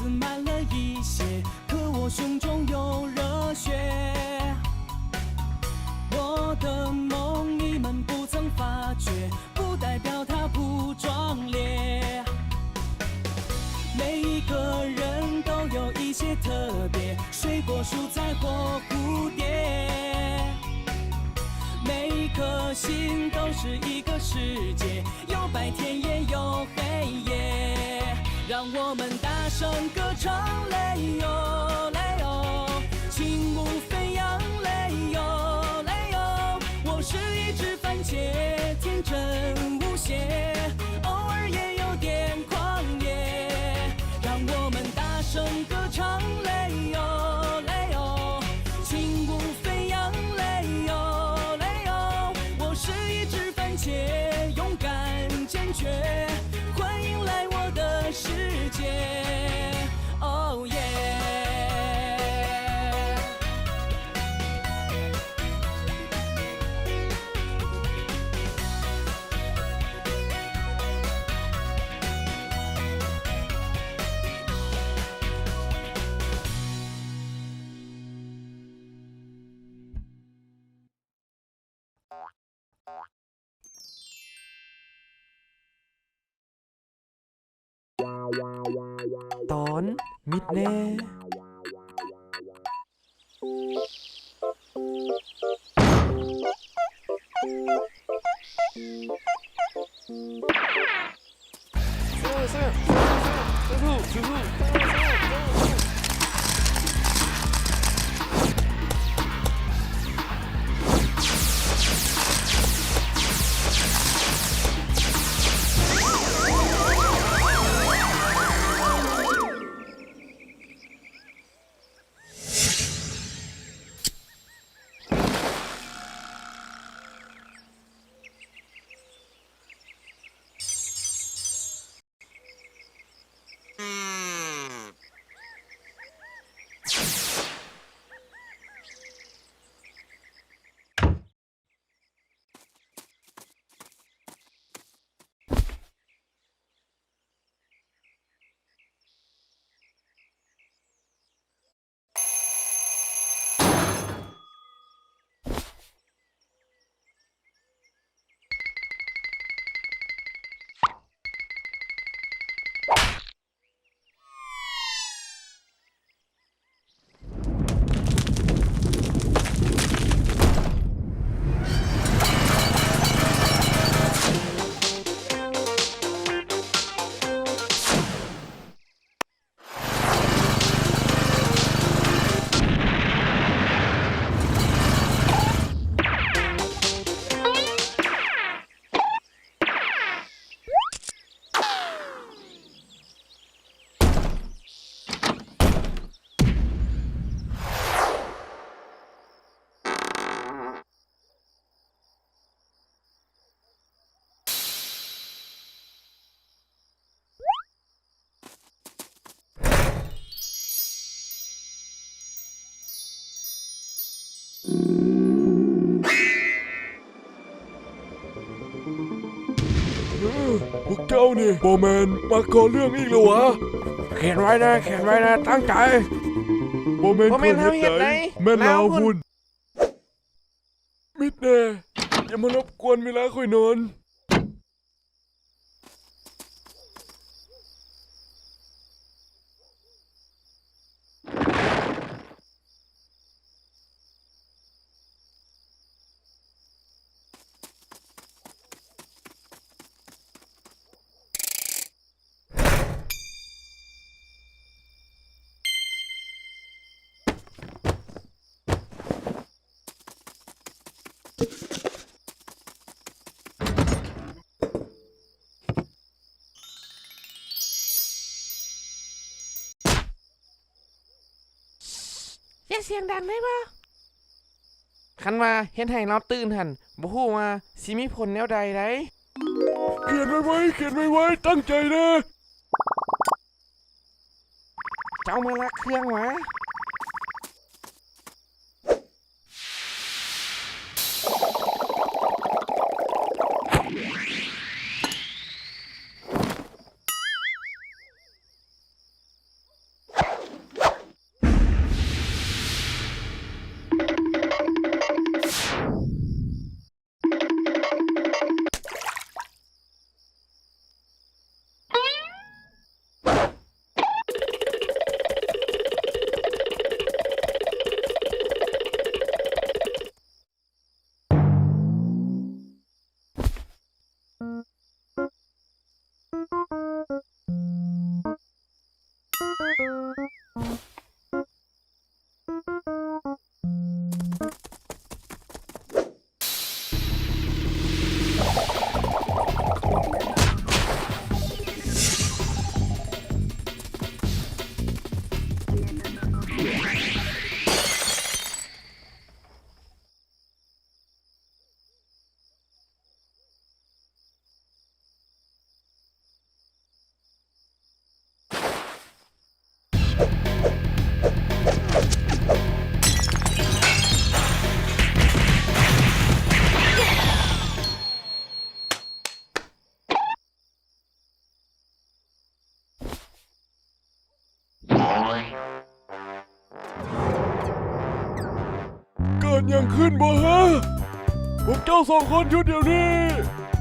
满了一些，可我胸中有热血。我的梦你们不曾发觉，不代表它不壮烈。每一个人都有一些特别，水果、蔬菜或蝴蝶。每一颗心都是一个世界，有白天也有黑夜。让我们大声歌唱，嘞哟嘞哟，轻舞飞扬，嘞哟嘞哟。我是一只番茄，天真无邪，偶尔也有点狂野。让我们大声歌唱，嘞哟嘞哟，轻舞飞扬，嘞哟嘞哟。我是一只番茄，勇敢坚决，欢迎来我的世界。Oh yeah。 ຕອນມິດແນ່. ພວກເຈົ້ານີ້ບໍ່ແມ່ນມາກໍ່ເລື່ອງອີກແລ້ວຫວາ? ຂຽນໄວ້ເດີ ຂຽນໄວ້ເດີ ຕັ້ງໃຈ. ບໍ່ແມ່ນ ບໍ່ແມ່ນເຮົາເຮັດໃດ ແມ່ນລາວພຸ້ນ. ມິດແນ່ ຢ່າມາລົບກວນເວລາຂ້ອຍນອນ. ຢ່າສຽງດັງໄດ້ບໍ່? ຄັນວ່າເຮັດໃຫ້ລາວຕື່ນຫັ້ນ ບໍ່ຮູ້ວ່າຊິມີຜົນແນວໃດໃດ໋. ຂຽນໄວໆ ຂຽນໄວໆ ຕັ້ງໃຈແດ່. ເຈົ້າມາລັກເຄື່ອງຫວາ? ເ ເກີດຫຍັງຂຶ້ນບໍ່ຮະ? ພວກເຈົ້າສອງຄົນຢຸດດຽວນີ້!